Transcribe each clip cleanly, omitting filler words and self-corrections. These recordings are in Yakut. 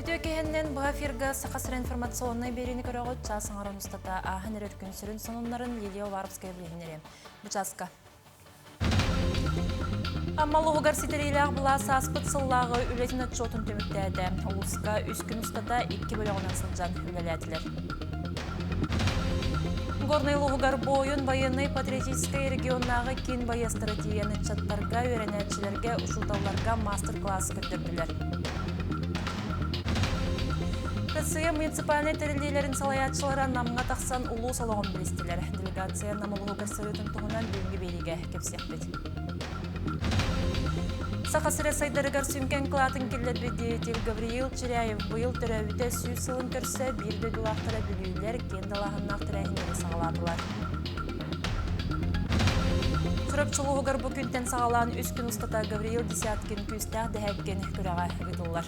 Үтүө киһиннэн быһа эфирга Саха сирэ информационнай биэриини көрөҕүт чаас аҥарын устата ааһан эрэр күн сүрүн сонуннарын Лилия Уваровская билиһиннэриэ. Бу чааска. Амма улууһугар ситэриилээх былаас ааспыт сыллааҕы үлэтин отчуотун түмүктээтэ. Улууска үс күн устата икки бөлөҕүнэн сылдьан үлэлээтилэр. Горнай улууһугар буойун байыаннай-патриотическай регионнааҕы киин байыастара тиийэн ыччаттарга, үөрэнээччилэргэ, учууталларга маастар-кылаас көрдөрдүлэр. Россия муниципальнай тэриллиилэрин салайааччылара Намҥа тахсан улуус олоҕун билистилэр. Делегация Нам улууһугар сырыытын туһунан бүгүҥҥү биэриигэ кэпсиэхпит. Саха сирэ сайдарыгар сүҥкэн кылаатын киллэрбит деятель Гавриил Чиряев быйыл төрөөбүтэ 100 сылын көрсө биир дойдулаахтара бүлүүлэр киэн далааһыннаах тэрээһиннэри саҕалаатылар. Чурапчы улууһугар бу күнтэн саҕалаан үс күн устата Гавриил Десяткин күүстээх дэһээккин күрэҕэ ыытыллар.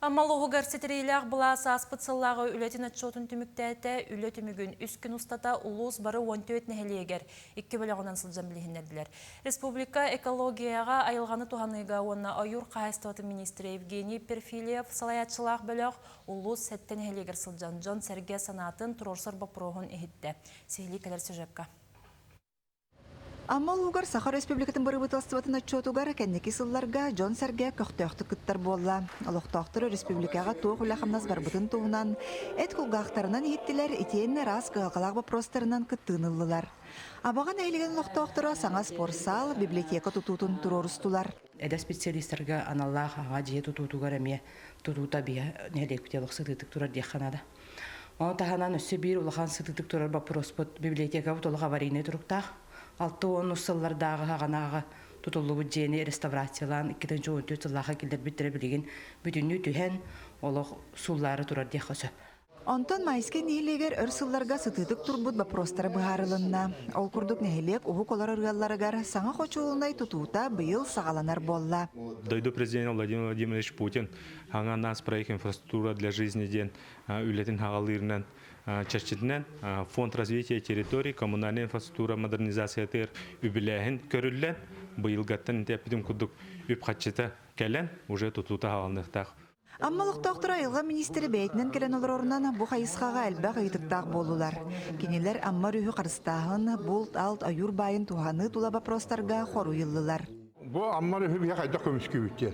Амма улууһугар ситэриилээх былаас ааспыт сыллааҕы үлэтин отчуотун түмүктээтэ. Үлэ түмүгүн үс күн устата улуус бары 14 нэһилиэгэр икки бөлөҕүнэн сылдьан билиһиннэрдилэр. Республика экологияҕа, айылҕаны туһаныыга уонна ойуур хаһаайыстыбатын министрэ Евгений Перфильев салайааччылаах бөлөх улуус сэттэ нэһилиэгэр сылдьан дьон-сэргэ санаатын туруорсар боппуруоһун иһиттэ. Сиһилии кэлэр сюжекка. Амма улуугар Саха Республикатын бырабыыталыстыбатын отчуотугар кэнники сылларга дьон-сэргэ көхтөөхтүк кыттар буолла. Олохтоохтор республикаҕа туох үлэ-хамнас барбытын туһунан эт кулгаахтарынан иһиттилэр итиэннэ араас кыһалҕалаах боппуруостарынан кыттыыны ыллылар. Абаҕа нэһилиэгин олохтоохторо саҥа спортсаал, библиотека тутуутун туруорустулар. Эдэр специалистарга аналлаах аҕа дьиэ тутуутугар эмиэ тутуута биһи нэһилиэкпит олох сытыытык турар диэххэ наада. Ону таһынан өссө биир улахан сытыытык турар боппуруоспут библиотекабыт олох аварийнай туруктаах. 60 сыллардааҕы хаҕанааҕы тутуллубут дьиэни реставрациялаан 2014 сыллаахха киллэрбиттэрэ билигин бүтүннүү түһэн олох сууллаары турар диэххэ сөп. Онтон Майскай нэһилиэгэр өр сылларга сытыытык турбут боппуруостара быһаарылынна. Ол курдук нэһилиэк уһук олорор ыалларыгар саҥа хочуолунай тутуута быйыл саҕаланар буолла. Дойду президенэ Владимир Владимирович Путин Хаҥа нацпроект инфраструктура для жизни диэн үлэтин хаҕалыырынан чэрчитинэн Фонд развития территорий коммунальная инфраструктура модернизациятыгар үбүлээһин көрүллэн быйылгаттан ити курдук үп-харчыта кэлэн уже тутуута хаалыныахтаах. Амма олохтоохторо айылҕа миниистирэ бэйэтинэн кэлэн олорорунан бу хайысхаҕа элбэх ыйытыктаах буоллулар. Кинилэр Амма өрүһү харыстааһын, булт-алт, ойуур баайын туһаныы тула боппуруостарга хоруй ыллылар. Бу Амма өрүһү биһи хайдах көмүскүүбүт диэн.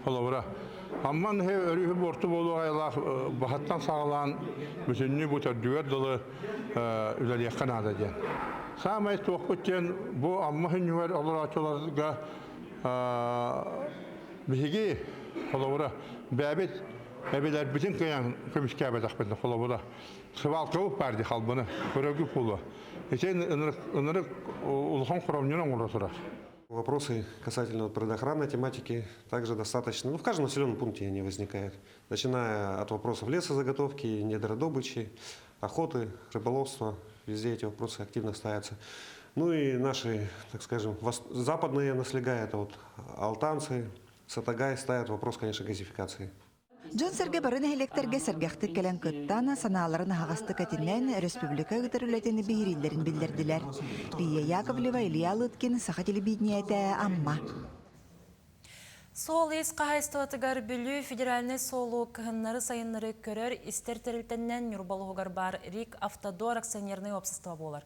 Холобура, Амман өрүһү буорту буолуох айылаах баһаттан саҕалаан бүтүннүү бу төрдүгэр дылы үлэлиэххэ наада диэн. Саамай туохпут диэн бу Амма сүнньүгэр олорооччуларга биһиги холобура бэйэбит эбэлэрбитин кыайан көмүскээбэтэхпитинэ холобура сыбаалкабыт баар дии халбаны көрөргүт буолуо. Ити ынырык улахан хоромньуну оҥоро турар. Вопросы касательно природоохранной тематики также достаточно, ну, в каждом населенном пункте они возникают. Начиная от вопросов лесозаготовки, недродобычи, охоты, рыболовства, везде эти вопросы активно ставятся. Ну и наши, так скажем, западные наслега, это вот алтанцы, Сатагай ставят вопрос, конечно, газификации. Дьон-сэргэ бары нэһилиэктэргэ сэргэхтик кэлэн кыттан, санааларын аһаҕастык этинэн, республика ыытар үлэтин биһирииллэрин биллэрдилэр. Лия Яковлева, Илья Лыткин, Саха телевидениетэ, Амма. Суол-иис хаһаайыстыбатыгар Бүлүү федеральнай суолу кыһыннары-сайыннары көрөр-истэр тэрилтэннэн Ньурба улууһугар баар РИК Автодор акционернай уопсастыба буолар.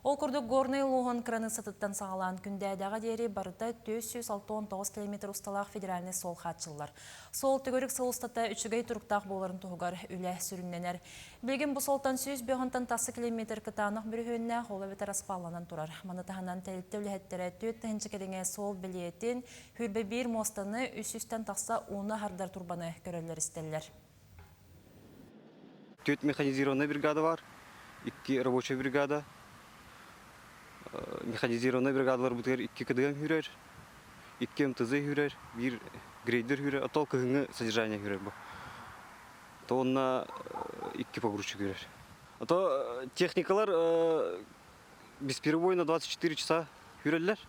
Ол курдук Горнай улууһун кыраныыссатыттан саҕалаан Күндээдэҕэ диэри барыта 469 километр усталаах федеральнай суол хааччыллар. Суол төгүрүк сыл устата үчүгэй туруктаах буоларын туһугар үлэ сүрүннэнэр. Билигин бу суолтан 105 тахса километр кытаанах бүрүһүөннээх, ол эбэтэр аспаалланан турар. Маны таһынан тэрилтэ үлэһиттэрэ 4 тыһыынча кэриҥэ суол бэлиэтин, 21 муостаны, 300-тэн тахса ууну аһардар турбаны көрөллөр-истэллэр. Төрт механизированная бригада бар, икки рабочая бригада. Механизированная бригадаларбытыгар икки КДМ хүрэр, икки МТЗ хүрэр, биир грейдер хүрэр, а то кыһыҥҥы содержание хүрэр бу. То онно икки погрузчик хүрэр. А то техникалар бесперебойно 24 часа хүрэллэр.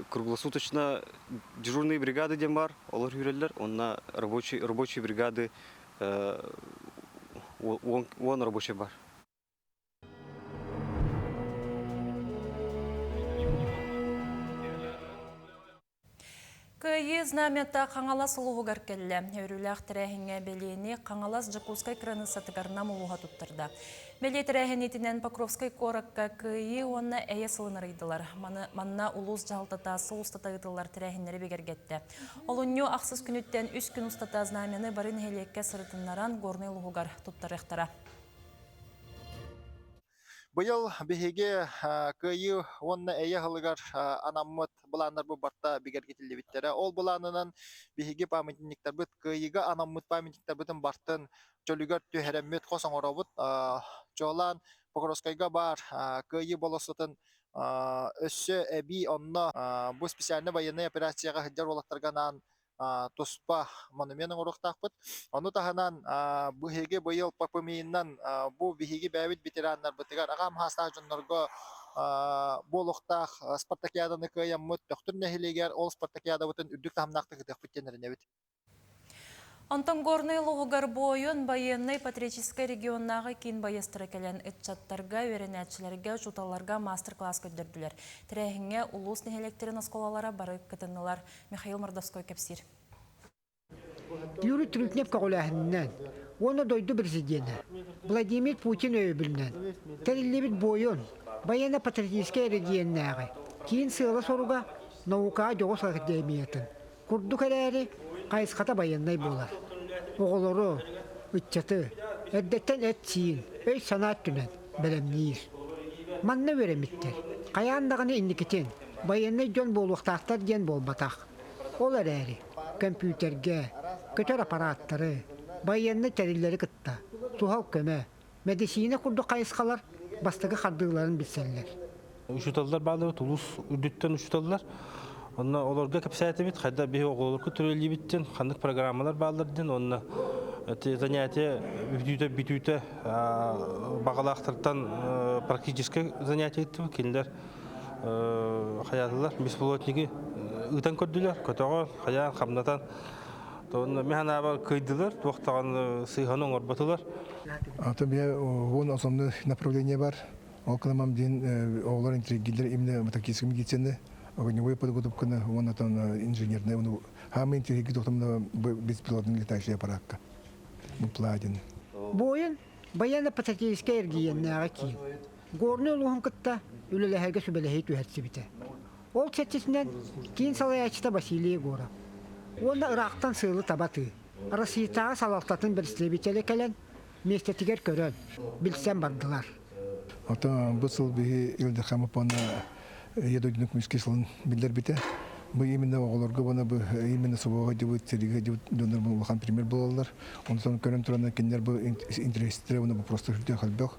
Круглосуточно дежурные бригады диэн бар, олор хүрэллэр. Онно рабочие бригады 10 рабочий бар. Кыайыы знамята Хаҥалас улууһугар кэллэ. Өрүүлээх тэрээһиҥҥэ бэлиэни Хаҥалас Дьокуускай кыраныыссатыгар Нам улууһа туттарда. Бэлиэ тэрээһиниитинэн Покровскай куоракка Кыайыы уонна Эйэ сылын арыйдылар. Маны, манна улуус дьаһалтата сыл устата ыытыллар тэрээһиннэри бигэргэттэ. Олунньу ахсыс күнүттэн үс күн устата знамяны бары нэһилиэккэ сырытыннаран Горнай улууһугар туттарыахтара. Быйыл биһиги Кыайыы уонна Эйэ сылыгар анаммыт былааннарбыт барыта бигэргэтиллибиттэрэ. Ол былаанынан биһиги памятниктарбыт Кыайыыга анаммыт памятниктарбытын барытын чөлүгэр түһэрэммит хос оҥоробут. Чуолаан Покровскайга баар Кыайыы болуоссатын өссө эбии онно бу специальнай военнай операцияҕа сылдьар уолаттарга анаан туспа монумент оҥоруохтаахпыт. Ону таһынан биһиги быйыл ППМИ-нан бу биһиги бэйэбит ветераннарбытыгар аҕам саастаах дьоннорго буолуохтаах спартакиаданы кыайаммыт Төхтүр нэһилиэгэр ол спартакиадабытын үрдүк таһымнаахтык ыытыахпыт диэн эрэнэбит. Онтон Горнай улууһугар буойун байыаннай-патриотическай регионнааҕы киин байыастара кэлэн ыччаттарга, үөрэнээччилэргэ, учууталларга маастар-кылаас көрдөрдүлэр. Тэрээһиҥҥэ улуус нэһилиэктэрин оскуолалара бары кытыннылар. Михаил Мордовской кэпсиир. Юрий Трутнев көҕүлээһининэн уонна дойду президенэ Владимир Путин өйөбүлүнэн тэриллибит буойун военно-патриотическай эрэгийиэннээҕи киин сыала-соруга наукаҕа дьоҕус академиятын курдук эрээри хайысхата байыаннай буолар. Оҕолору, ыччаты эрдэттэн эт-сиин, өй-санаа өттүнэн бэлэмниир. Манна үөрэммиттэр. Хайаан даҕаны инникитин байыаннай дьон буолуохтаахтар диэн буолбатах. Ол эрээри көмпүүтэргэ, көтөр аппарааттары, байыаннай тэриллэри кытта суһал көмө, мэдисиинэ курдук хайысхалар бастакы хардыыларын билсэллэр. Учууталлар бааллар, улуус үрдүттэн учууталлар. Онно олорго кэпсээтибит, хайда биһи оҕолорго төрөллүүбүттэн, ханнык программалар бааллар диэн, онно занятие бүтүүтэ бүтүүтэ баҕалаахтартан практическое занятие ыыттыбыт. Кинилэр хайаатылар, беспилотники ыытан көрдүлэр, көтөҕөн, хайаан, хамнатан. Онно мин санаабар кыйдылар, туох даҕаны сыыһаны оҥорботулар. Аты бия вон основной направление бар. Ол кынамам диэн оҕолор интригилер именно тактической медицины, огневой подготовканы, уонна там инженерная, хаамы интриги тоқтамна беспилотный летающий аппаратка. Бу пладин. Буойун военно-патриотическай эргийиэннээҕи киин. Горнай улууһун кытта үлэлэһэргэ сүбэлэһии түһэрсибитэ. Ол чэрчитинэн киин салайааччыта Василий Егоров уонна ыраахтан сыалы таба тыы Россиятааҕы салалтатын бэрэстэбиитэлэ кэлэн миэстэтигэр көрөн, билсэн бардылар. Оттон бу сыл биһи Ил Дархан уонна Ийэ дойдуну көмүскэ сылын биллэрбитэ. Бу именно оҕолорго уонна бу именно СВО дьыбыт, сэриигэ дьыбыт дьоннор улахан пример буолаллар. Онтон көрөн туран кинилэр бу интэриэстэрэ уонна бу просто үрдүк элбэх.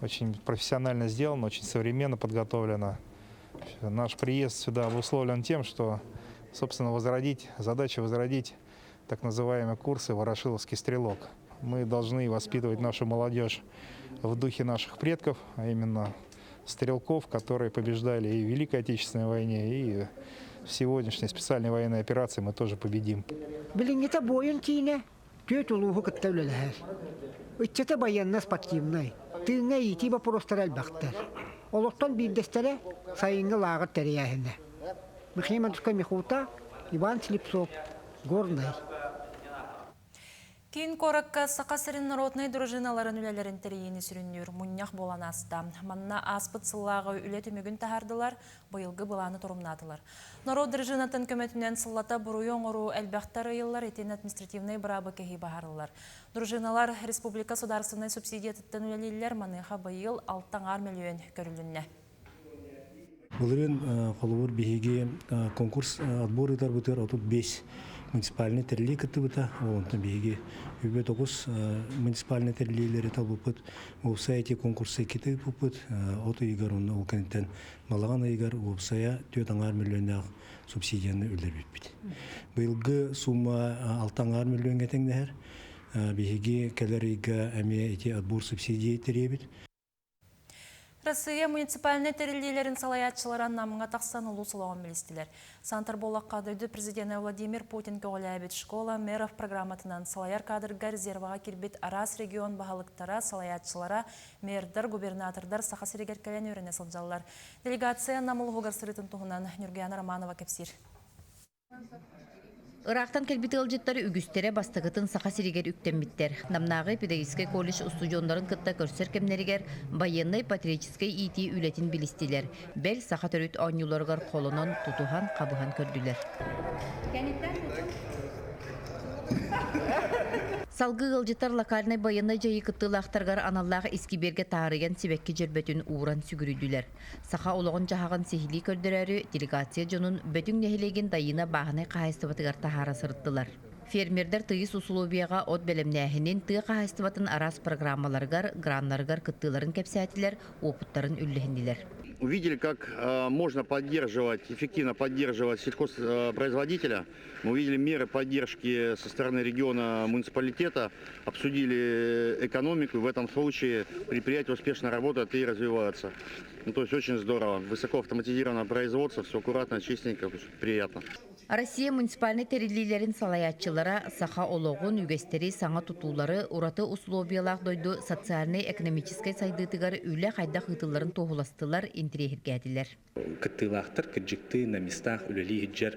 Очень профессионально сделано, очень современно подготовлено. Наш приезд сюда обусловлен тем, что, собственно, возродить, задача возродить так называемые курсы «Ворошиловский стрелок». Мы должны воспитывать нашу молодежь в духе наших предков, а именно стрелков, которые побеждали и в Великой Отечественной войне, и в сегодняшней специальной военной операции мы тоже победим. Билиҥҥитэ буойун киинэ түөрт улууһу кытта үлэлэһэр. Ыччата байыаннай-спортивнай, тыыҥҥа иитии боппуруостара элбэхтэр. Олортон биирдэстэрэ сайыҥҥы лааҕыр тэрийээһинэ. Михаил Мандушка Михута, Иван Слепцов, Горнай. Киин куоракка Саха сирин народнай дружиналарын үлэлэрин тэрийиини сүрүннүүр мунньах буолан ааста. Манна ааспыт сыллааҕы үлэ түмүгүн таһаардылар, быйылгы былааны торумнаатылар. Норуот дружинатын көмөтүнэн сыллата буруйу оҥоруу элбэхтэ арыйыллар итин административнай быраабы кэһии баһарыллар. Дружиналар республика судаарыстыбаннай субсидиятыттан үлэлииллэр, маныаха быйыл 6,5 мөлүйүөн көрүлүннэ. Былырыын холобур биһиги конкурс отбор ыытарбытыгар 35 муниципальнай тэриллии кыттыбыта. Онтон биһиги үбэ тоҕус муниципальнай тэриллиилэри талбыппыт. Уопсай эти конкурсы иккитэ ыыппыппыт. От ыйыгар уонна ол кэнниттэн балаҕан ыйыгар уопсайа 4,5 миллионнаах субсидияны үллэрбиппит. Быйылгы сумма 6,5 миллиоҥҥа тэҥнэһэр. Биһиги кэлэр ыйга эмиэ ити отбор субсидия тэрийэбит. Россия муниципальнай тэриллиилэрин салайааччылара Намҥа тахсан улуус олоҕун билистилэр. Сантар буоллахха дойду президенэ Владимир Путин көҕүлээбит «Школа мэров» программатынан салайар кадрга резерваҕа киирбит араас регион баһылыктара, салайааччылара, мэрдар, губернатордар Саха сиригэр кэлэн үөрэнэ сылдьаллар. Делегация Нам улууһугар сырыытын туһунан Нюргуяна Романова кэпсиир. Ыраахтан кэлбит ыалдьыттар үгүстэрэ бастакытын Саха сиригэр үктэммиттэр. Намнааҕы педагогическай колледж устудьуоннарын кытта көрсөр кэмнэригэр байыаннай-патриотическай иитии үлэтин билистилэр. Бэл, саха төрүт оонньууларыгар холонон, тутуһан, хабыһан көрдүлэр. Салгыы ыалдьыттар локальнай байыаннай дьайыы кыттыылаахтарыгар аналлаах искибиэргэ таарыйан сибэкки дьөрбөтүн ууран сүгүрүйдүлэр. Саха олоҕун-дьаһаҕын сиһилии көрдөрөөрү делегация дьонун Бөтүҥ нэһилиэгин Дайыына бааһынай хаһаайыстыбатыгар таһаара сырыттылар. Фермердэр тыйыс усулуобуйаҕа от бэлэмнээһинин, тыа хаһаайыстыбатын араас программаларыгар, граннарыгар кыттыыларын кэпсээтилэр, уопуттарын үллэһиннилэр. Увидели, как можно поддерживать, эффективно поддерживать сельхозпроизводителя. Мы увидели меры поддержки со стороны региона муниципалитета, обсудили экономику. В этом случае предприятие успешно работает и развивается. Ну, то есть очень здорово. Высоко автоматизированное производство, все аккуратно, чистенько, приятно. Россия муниципальнай тэриллиилэрин салайааччылара саха олоҕун, үгэстэри, саҥа тутуулары, ураты условиялаах дойду социальнай-экономическай сайдыытыгар үлэ хайдах ыытылларын туоһуластылар, интириэһиргээтилэр. Кыттыылаахтар кырдьыктыы на местах үлэлии сылдьар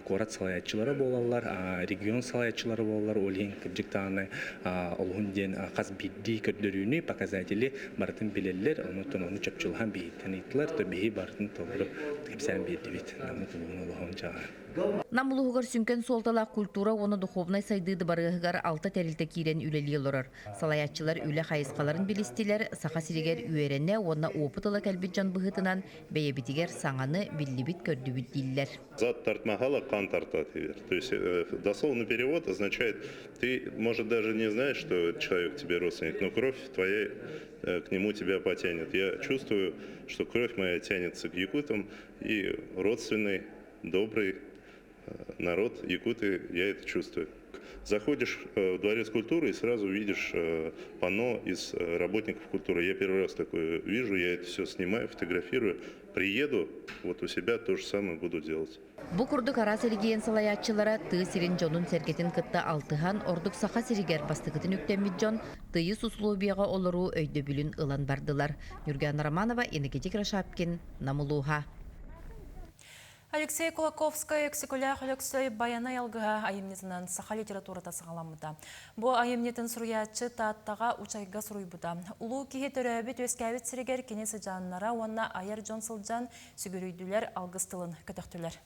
куорат салайааччылара буолаллар, регион салайааччылара буолаллар, ол иһин кырдьык даҕаны олуһун диэн хас биирдии көрдөрүүнү, показатели барытын билэллэр, онуттан ону чопчулаһан биһиттэн ыйыттылар, то биһи барытын толору кэпсээн биэрдибит. Наммыт улууһун олоһун дьаҕа. Нам улууһугар сүҥкэн суолталаах культура уонна духовнай сайдыы дыбарыаһыгар алта тэрилтэ киирэн үлэлии олорор. Салайааччылар үлэ хайысхаларын билистилэр, Саха сиригэр үөрэнэ уонна опыт ыла кэлбит дьон быһыытынан бэйэбитигэр саҥаны биллибит-көрдүбүт дииллэр. Зад тартмахала кан тартат. То есть дословный перевод означает, ты, может, даже не знаешь, что человек тебе родственник, но кровь твоя к нему тебя потянет. Я чувствую, что кровь моя тянется к якутам, и родственный добрый народ, якуты, я это чувствую. Заходишь в дворец культуры и сразу видишь панно из работников культуры. Я первый раз такое вижу, я это все снимаю, фотографирую. Приеду, вот у себя то же самое буду делать. Бу курдук араас эрэгийиэн салайааччылара тыа сирин дьонун-сэргэтин кытта алтыһан, ордук Саха сиригэр бастакытын үктэммит дьон тыйыс условияҕа олоруу өйдөбүлүн ылан бардылар. Нюргана Романова, Иннокентий Крошапкин, Нам улууһа. Алексей Кулаковскай Өксөкүлээх Өлөксөй Байанай алгыһа айымньытынан саха литературата саҕаламмыта. Бу айымньытын суруйааччы Тааттаҕа Учайга суруйбута. Улуу киһи төрөөбүт-үөскээбит сиригэр кини сыдьааннара уонна айар дьон сылдьан сүгүрүйдүлэр, алгыс тылын көтөхтүлэр.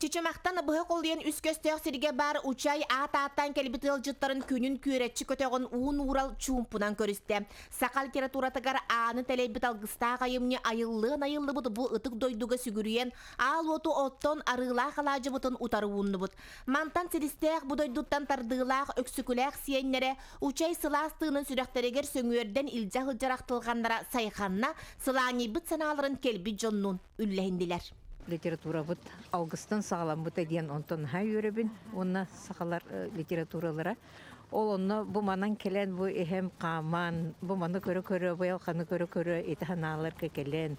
Чычымахтан быһа холуйан үс көстөөх сиргэ баар Учай аат ааттаан кэлбит ыалдьыттарын күнүн күөрэччи көтөҕөн уун уурал чуумпунан көрүстэ. Саха литературатыгар ааны тэлэйбит алгыстаах айымньы айыллыан айыллыбыт бу ытык дойдуга сүгүрүйэн, аал уоту оттон арыылаах алаадьыбытын утары ууннубут. Мантан силистээх бу дойдуттан тардыылаах өксүкүлээх сиэннэрэ Учай сылаас тыынын сүрэхтэригэр сөҥүөрдэн илдьэ сылдьар ахтылҕаннара сайханна, сылаанньыйбыт санааларын кэлбит дьоннуун үллэһиннилэр. Литературабыт алгыстан саҕаламмыта диэн онтон наһаа үөрэбин уонна сахалар литературалара Ол онно бу манан кэлэн бу эһэм хааман, бу маны көрө-көрө, бу айылҕаны көрө-көрө ити санааларга кэлэн,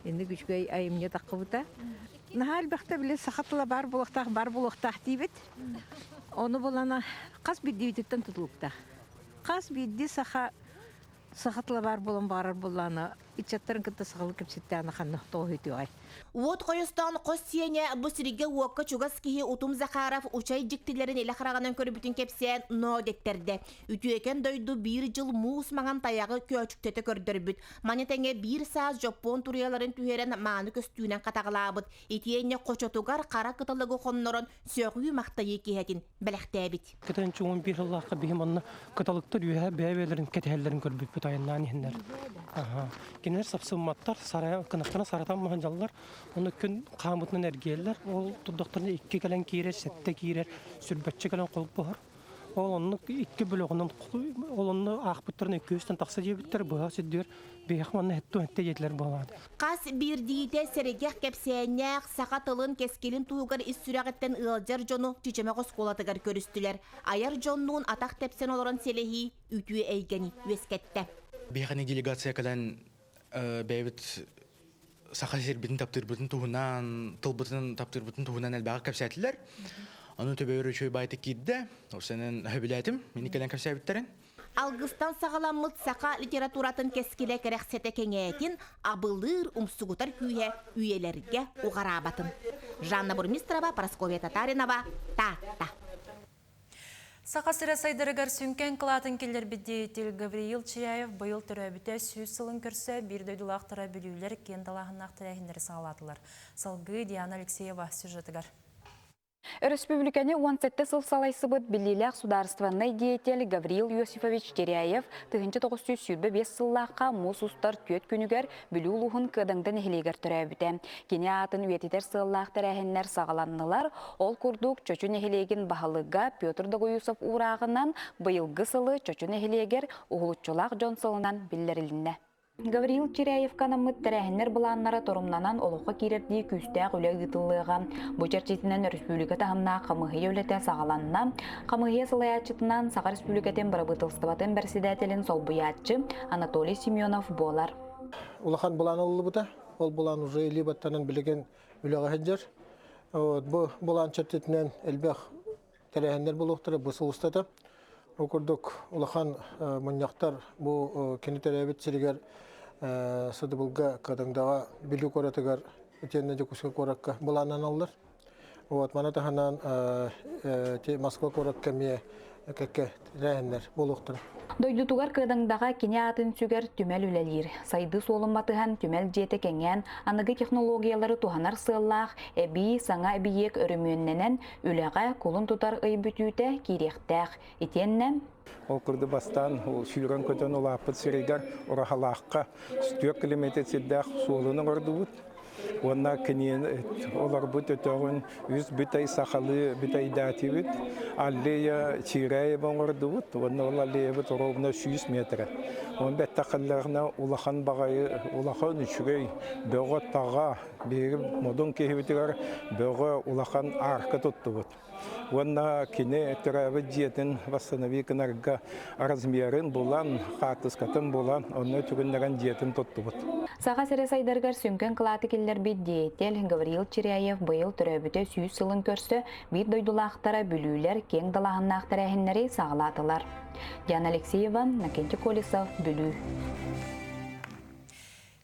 инник үчүгэй айымньы таххыбыта. Наһаа элбэхтэ били саха тыла баар буолуохтаах, баар буолуохтаах диибит. Ону булана хас биирдиибититтэн тутулуктаах. Хас биирдии саха саха тыла баар буолан баҕарар буоллаҕына ыччаттарын кытта сахалыы кэпсэттэҕинэ ханна тоҕо үтүөҕэй. Уот хойустоон хос сиэнэ бу сиргэ-уокка чугас киһи Утум Захаров учай дьиктилэрин илэ хараҕынан көрбүтүн кэпсээн ноо дэттэрдэ. Үтүөкэн дойду биир дьыл муус маҥан тайаҕы көөчүктэтэ көрдөрбүт. Маны тэҥэ биир саас дьоппуон туруйаларын түһэрэн мааны көстүүнэн хатаҕалаабыт. Итиэннэ хочотугар хара кыталыгы хоннорон сөҕүү-махтайыы киһэтин бэлэхтээбит. Кытын чугун биир сыллаахха биһим онно кыталыктар үөһэ бэйэ-бэйэлэрин кэтэһэллэрин көрбүппүт айаннаан иһиннэр. Кинилэр сапсымматтар, кынахтана саратан маһандьаллар, онно күн хаамытынан эргийэллэр. Ол турдахтарына икки кэлэн киирэр, сэттэ киирэр, сүрбэччэ кэлэн холбоһор. Ол оннук икки бөлөҕүнэн ол онно аахпыттарын икки-үстэн тахса диэбиттэр, быһа сирдиэр биһиэхэ манна хэттэ диэтилэр буолаат. Хас биирдиитэ сэргэх кэпсээннээх, саха тылын кэскилин туһугар ис сүрэҕиттэн ыалдьар дьону Чүчэмэх оскуолатыгар көрүстүлэр. Айар дьоннуун атах тэпсэн олорон сэлэһии үтүө эйгэни үөскэттэ. Биһиэхэ делегация кэлэн бэйэбит саха сирбитин таптыырбытын туһунан, тылбытын таптыырбытын туһунан элбэҕи кэпсээтилэр. Ону төбөөр үчүгэй баайта киирдэ. Ол сэнэн сөбүлээтим. Мини кэлэн кэпсээбиттэрин. Алгыстан саҕаламмыт саха литературатын кэскилэ кэрэхсэтэ кэҥээтин, абылыыр, умсугутар күүһэ үйэлэргэ уҕараабатын. Жанна Бурмистрова, Парасковья Татаринова, Таатта. Саха сирэ сайдарыгар сүҥкэн кылаатын киллэрбит деятель Гавриил Чиряев быйыл төрөөбүтэ 100 сылын көрсө биир дойдулаахтара бүлүүлэр киэн далааһыннаах тэрээһиннэри саҕалаатылар. Салгыы Диана Алексеева сюжетыгар. Өрөспүүбүлүкэни 17 сыл салайсыбыт биллиилээх судаарыстыбаннай деятель Гавриил Иосифович Теряев 1925 сыллаахха муус устар түөрт күнүгэр Бүлүү улууһун Кыадаҥда нэһилиэгэр төрөөбүтэ. Кини аатын үйэтитэр сыаллаах тэрээһиннэр саҕаланнылар. Ол курдук, Чочу нэһилиэгин баһылыга Петр Догоюсов уурааҕынан быйылгы сылы Чочу нэһилиэгэр уһулуччулаах дьон сылынан биллэрилиннэ. Гавриил Чиряевка анаммыт тэрээһиннэр былааннара торумнанан олоххо киирэрдии күүстээх үлэ ыытыллыаҕа. Бу чэрчитинэн өрөспүүбүлүкэ таһымнаах хамыыһыйа үлэтэ саҕаланна. Хамыыһыйа салайааччытынан Саха Республикатын бырабыыталыстыбатын бэрэссэдээтэлин солбуйааччы Анатолий Семенов буолар. Улахан былаан ылыллыбыта. Ол былаан уже илии баттанан билигин үлэҕэ сылдьар. Вот, бу былаан чэрчитинэн элбэх тэрээһиннэр буолуохтара бу сыл устата. Ол курдук улахан мунньахтар бу кини төрөөбүт сиригэр Сыдыбылга, Кадыҥдаҕа, Бүлүү куоратыгар итиэннэ Дьокуускай куоракка былааннаналлар. Вот, маны таһынан Москва куоракка эмиэ кэккэ тэрээһиннэр буолуохтара. Дойдутугар Кыадаҥдаҕа кини аатын сүгэр түмэл үлэлиир. Сайдыы суолун батыһан түмэл дьиэтэ кэҥээн, аныгы технологиялары туһанар сыаллаах эбии саҥа эбийиэк өрөмүөннэнэн, үлэҕэ кулун тутар ый бүтүүтэ киириэхтээх. Итиэннэ Ол курдук бастаан сүүрэн-көтөн улааппыт сиригэр Ураһалаахха 4 километр сирдээх суолун оҥордубут. Уонна кини олорбут өтөҕүн үс бүтэй сахалыы бүтэйдээтибит. Аллея Чиряева оҥордубут. Уонна ол аллеябыт ровно 100 метрэ. Оны бэттэххэллэҕинэ улахан баҕайы, улахан үчүгэй бөҕө-таҕа, биһиги модун киһибитигэр бөҕө улахан арка туттубут. Уонна кини төрөөбүт дьиэтин восстанови гынарга размерын булан, хаартыскатын булан, онно түгүннэрэн дьиэтин туттубут. Саха сирэ сайдарыгар сүҥкэн кылааты киллэрбит деятель Гавриил Чиряев быйыл төрөөбүтэ 100 сылын көрсө биир дойдулаахтара бүлүүлэр киэҥ далааһыннаах тэрээһиннэри саҕалаатылар. Диана Алексеева, Накентий Колесов, Бүлүү.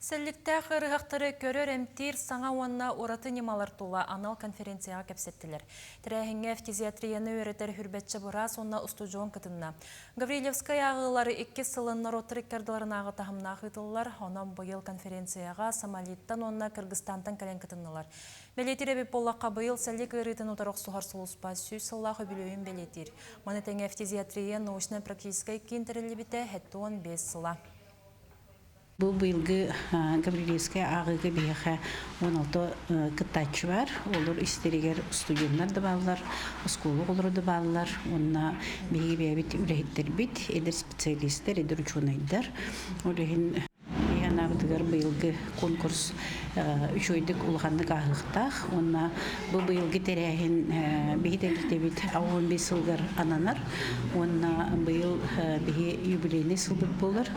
Сэлликтээх ыарыһахтары көрөр-эмтиир саҥа уонна ураты ньымалар тула анал конференцияҕа кэпсэттилэр. Тэрээһиҥҥэ фтизиатрияны үөрэтэр Хүрбэтчэ быраас уонна устудьуон кытынна. Гаврильевскай ааҕыылары иккис сылын норуоттар иккардыларынааҕы таһымнаах ыытыллар. Онон быйыл конференцияҕа Сомалиттан уонна Кыргызстантан кэлэн кытыннылар. Бэлиэтиир эбит буоллахха, быйыл сэллик ыарыытын утары охсуһар сулууспа 100 сыллаах үбүлүөйүн бэлиэтиир. Маны тэҥэ фтизиатрия научнай-практическай киин тэриллибитэ 75 сыла. Бу быйылгы Гаврильевскай ааҕыыга биһиэхэ 16 кыттааччы бар. Олор истэригэр студеннар да бааллар, оскуола оҕолоро да бааллар. Уонна биһиги бэйэбит үлэһиттэрбит, эдэр специалистар, эдэр учуонайдар. Ол иһин биһи анаабытыгар быйылгы конкурс үчүгэйдик улаханнык ааһыахтаах. Уонна бу быйылгы тэрээһин биһи тэрилтэбит 15 сылыгар ананар. Уонна быйыл биһи юбилейный сылбыт буолар.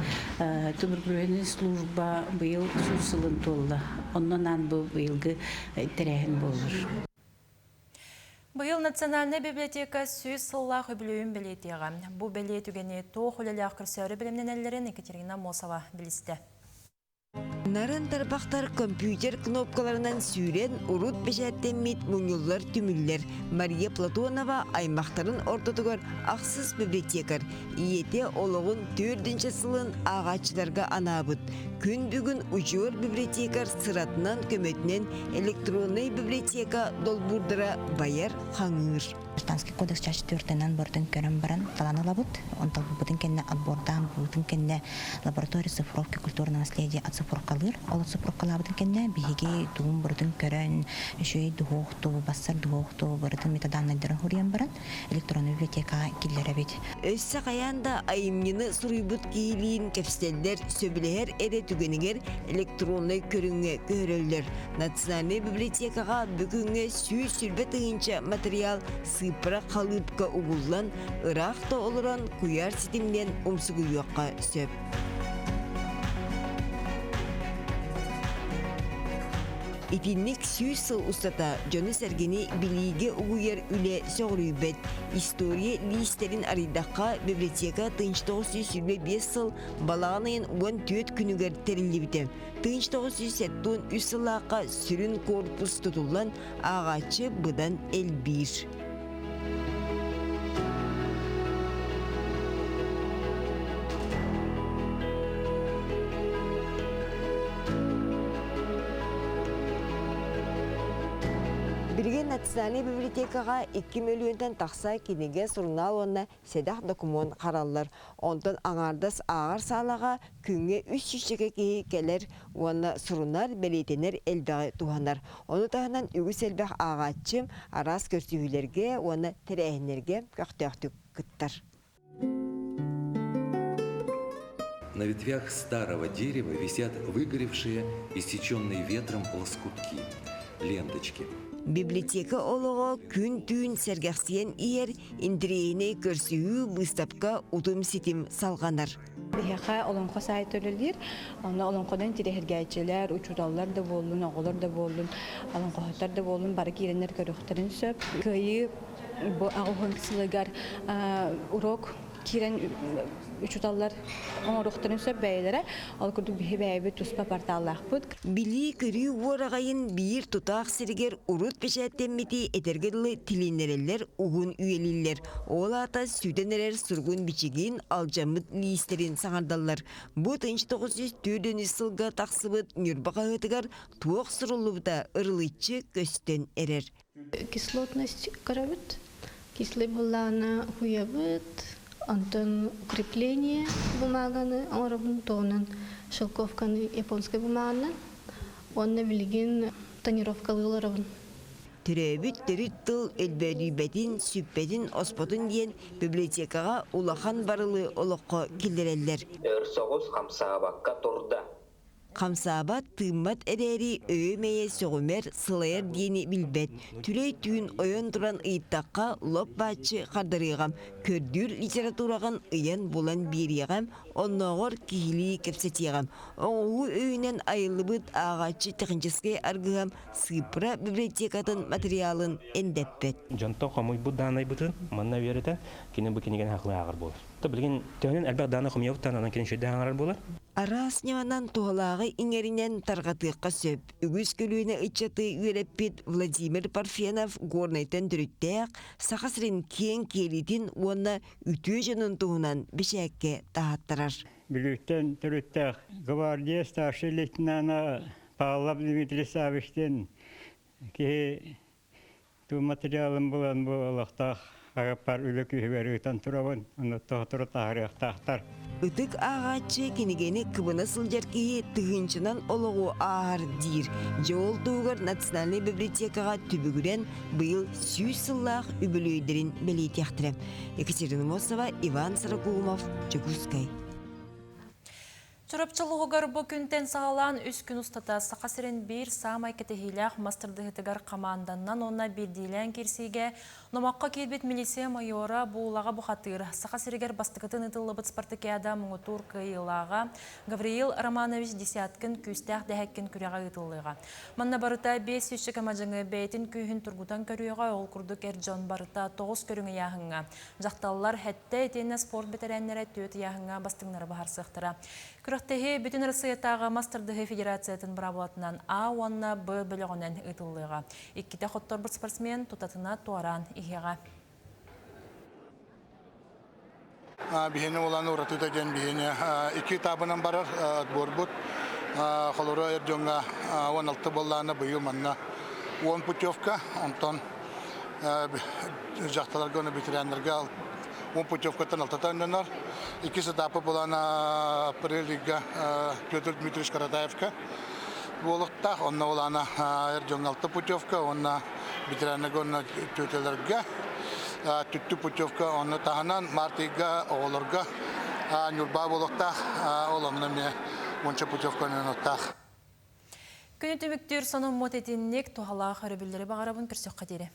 Туберкулезный служба быйыл 100 сылын туолла. Онон аан бу быйылгы тэрээһин буолар. Быйыл Национальнай библиотека 100 сыллаах үбүлүөйүн бэлиэтиэҕэ. Бу бэлиэ түгэни туох үлэлээх көрсөөрү бэлэмнэнэллэрин Екатерина Мосова билистэ. Нарын тарбахтар компьютер кнопкаларынан сүүрэн урут бэчээттэммит мунньуллар түмүллэр. Мария Платонова аймахтарын ортотугар ахсыс библиотекарь, ийэтэ олоҕун төрдүнчэ сылын ааҕааччыларга анаабыт. Күн бүгүн удьуор библиотекарь сыратынан көмөтүнэн электроннай библиотека долбуурдара байар хаҥыыр. Гражданский кодекс чаще төртөнөн бортун көрөн баран талан ылабыт. Онтон бутун кэннэ отбордаан бутун кэннэ лаборатория цифровки культурного наследия оцифровкалыыр. Ол оцифровкалаабытын кэннэ биһиги тугун барытын көрөн, үчүгэй дуһуохту, бассар дуһуохту барытын метаданнайдарын хуруйан баран электронный библиотекаҕа киллэрэбит. Өссө хайаан да айымньыны суруйбут киһилиин кэпсэтэллэр, сөбүлэһэр эрэ түгэнигэр электроннай көрүҥҥэ көһөрөллөр. Национальнай библиотекаҕа бүгүҥҥэ 120 000 материал сыыппара халыыпка угуллан, ыраах да олорон куйаар ситиминэн умсугуйуохха сөп. Итинник 100 сыл устата дьону-сэргэни билиигэ угуйар үлэ сөҕүрүйбэт. История лиистэрин арыйдахха, библиотека 1925 сыл балаҕан ыйын 14 күнүгэр тэриллибитэ. 1973 сыллаахха сүрүн корпус тутуллан, ааҕааччы быдан элбиир. Билигин Национальнай библиотекаҕа 2 мөлүйүөнтэн тахса кинигэ, сурунаал уонна сэдэх докумуон хараллар. Онтон аҥаардас ааҕар саалаҕа күҥҥэ үс сүүсчэкэ киһи кэлэр уонна сурунар, бэлиэтэнэр элбэҕи туһанар. Ону таһынан үгүс элбэх ааҕааччы араас көрсүһүүлэргэ уонна тэрээһиннэргэ көхтөөхтүк кыттар. На ветвях старого дерева висят выгоревшие, иссеченные ветром лоскутки, ленточки. Библиотека олоҕо күн-түүн сэргэхсийэн иһэр интэриэһинэй көрсүһүү быыстапка утум-ситим салҕанар. Биһиэхэ олоҥхо сайта үлэлиир. Онно олоҥхонон интириэһиргээччилэр, учууталлар да буоллун, оҕолор да буоллун, олоҥхоһуттар да буоллун бары киирэннэр көрүөхтэрин сөп. Кыайыы бу аҕыс сылыгар урок киирэн учууталлар оҥоруохтарын сөп бэйэлэрэ. Ол курдук биһи бэйэбит туспа порталлаахпыт. Билии-көрүү уораҕайын биир тутаах сиригэр урут бэчээттэммити этэргэ дылы тилиннэрэллэр, уһун үйэлииллэр. Ол аата сүтэн эрэр суругун-бичигин, алдьаммыт лиистэрин саҥардаллар. Бу 1904 сылга тахсыбыт Ньурба хаһыатыгар туох суруллубута ырылыччы көстөн эрэр. Кислотность көрөбүт. Кислый буоллаҕына хуйабыт, онтон укрепление бумаганы оҥоробун туһунан шелковканы японскай бумаганан уонна билигин тонировкалыы олоробун. Төрөөбүт төрүт тыл өлбөөдүйбэтин, сүппэтин, оспотун диэн библиотекаҕа улахан барылы олоххо киллэрэллэр. Өр соҕус хамсаабакка турда. Хамсаабат, тыыммат эрээри өйө-мэйэ сөҕүмэр, сылайар диэни билбэт. Түлэй түүн ойон туран ыйыттахха, лоп-бааччы хардарыаҕым, көрдүүр литератураҕын ыйан булан биэриэҕим, оннооҕор киһилии кэпсэтиэҕим. Оҥоһуу өйүнэн айыллыбыт ааҕааччы техническэй аргыһам Сыыппара библиотекатын материалын эндэппэт. Дьонтон хомуйбут даанайбытын манна үөрэтэн, кини бу кинигэни хахлыы ааҕар буолар. Билигин төһөнөн элбэх даана хомуйабыттан онон кини үчүгэйдик аҥарар буолар. Араас ньыманан туһалааҕы иҥэринэн тарҕатыахха сөп. Үгүс көлүөнэ ыччаты үөрэппит Владимир Парфенов Горнайтан төрүттээх Саха сирин киэҥ киэлитин уонна үтүө дьонун туһунан бэчээккэ таһааттарар. Бүлүүттэн төрүттээх гвардия старшай лейтенана Павлов Дмитрий Савичтин киһи Туу материалын булан бу олохтоох аҕаппар үлэ күүһүгэр ыытан турабын, ону тоһотору таһаарыахтаахтар. Ытык ааҕааччы кинигэни кыбына сылдьар киһи тыһыынчанан олоҕу ааһар диир. Дьэ ол туһугар Национальнай библиотекаҕа түбүгүрэн быйыл 100 сыллаах үбүлүөйдэрин бэлиэтиэхтэрэ. Екатерина Мосова, Иван Сорокоумов, Дьокуускай. Чурапчы улууһугар бу күнтэн саҕалаан үс күн устата Саха сирин биир саамай кэтэһиилээх мас тардыһыытыгар хамаанданнан уонна биирдиилээн киирсиигэ номоххо киирбит милиция майора Буулаҕа бухатыыр Саха сиригэр бастакытын ыытыллыбыт спартакиада муҥутуур кыайыылааҕа Гавриил Романович Десяткин күүстээх дэһэккин күрэҕэ ыытыллыаҕа. Манна барыта 500 мадьыҥы бэйэтин күүһүн тургутан көрүөҕэ, ол курдук эр дьон барыта тоҕус көрүҥ ыйааһыҥҥа Дьахталлар сэттэ итиэннэ спорт бэтэрээннэрэ түөрт ыйааһыҥҥа бастыҥнары быһаарсыахтара. Күрэхтэһии Бүтүн Арассыыйатааҕы мас тардыһыы федерациятын быраабылатынан А уонна Б бөлөҕүнэн ыытыллыаҕа. Иккитэ хотторбут спортсмен тутатына туораан иһиэҕэ. Биһини улаан уратыта диэн биһини икки этабынан барар отборбут. Холоро эр дьоҥҥо 16 буоллаана быйыл манна 10 путевка, онтон дьахталарга уонна ветераннарга 10 путевкаттан алтата өннөнөр. Иккис этапы булан апрель ыйга Петр Дмитриевич Каратаевка буолуохтаах. Онно улаана эр дьоҥҥо алта путевка уонна ветераннарга уонна тетяларга түттү путевка. Онно таһынан март ыйга оҕолорго Ньурба буолуохтаах. Ол онно эмиэ уонча путевка өнөнүөхтээх. Күнү түмүктүүр сонуммут итинник туһалаах өрөбүллэри баҕарабын көрсөххө диэри.